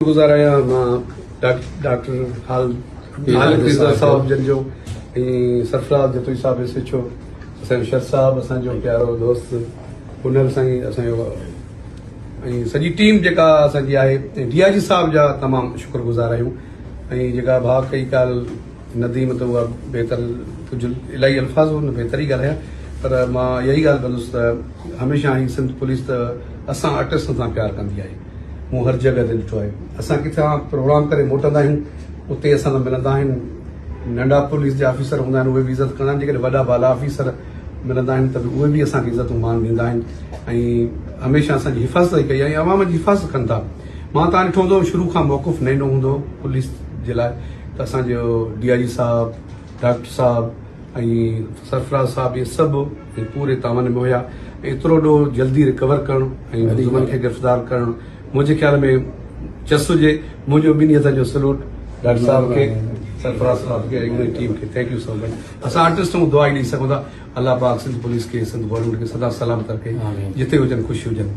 گذار آهيان مان ڊاڪٽر خالد پيرزاده صاحب جن جو ۽ سرفراز جتوئي صاحب ايس ايڇ او اسان جو شر صاحب اسان جو پيارو دوست پنهل سائين اسان جو ۽ سڄي ٽيم جيڪا اسان جي آهي ۽ ڊي I جي صاحب جا تمام شڪر گذار آهيون ۽ جيڪا ڀاء ڪئي ڪالهه نديم ته اها بهتر ڪجهه الاهي الفاظ هن بهتر ئي ڳالهايا پر مان اها ئي ڳالهه ڪندس ته هميشه هي سنڌ پوليس ته اسان آرٽسٽن سان پيار ڪندي آهي مون هر جڳهه تي ڏٺو آهي. اسان ڪٿان پروگرام ڪري موٽندا آهيون اتي اسان سان ملندا آهن. ننڍا پوليس جا آفيسر هوندا آهن اهي به عزت ڪندا آهن جيڪڏهن وڏا بالا آفيسر ملندا آهن ته به اهي به اسان کي عزتون مان ڏيندا آهن ۽ هميشه اسان جي حفاظت ڪئي آهي ۽ عوام جي حفاظت ڪن ٿا. مان تان ڏٺو هوندو شروع کان موقف نه ڏنو هوندو پوليس جي لاء ته اسان جو ڊي I جي صاحب، ڊاڪٽر صاحب ۽ سرفراز صاحب اهي سڀ پوري تعاون ۾ هيا ايترو ڏوهه جلدي رڪور ڪرڻ ۽ ملزمن کي گرفتار ڪرڻ منهنجي خيال ۾ چس هجي منهنجو ٻنهي هٿن جو سلوٽ ڊاڪٽر صاحب کي سرفراز صاحب کي ۽ انهي ٽيم کي thank you سو مچ اسان آرٽسٽ آهيون دعا ئي ڏئي سگهون ٿا الله پاڪ سنڌ پوليس کي سنڌ گورنمينٽ کي سدا سلامت رکي جتي هجن خوش هجن.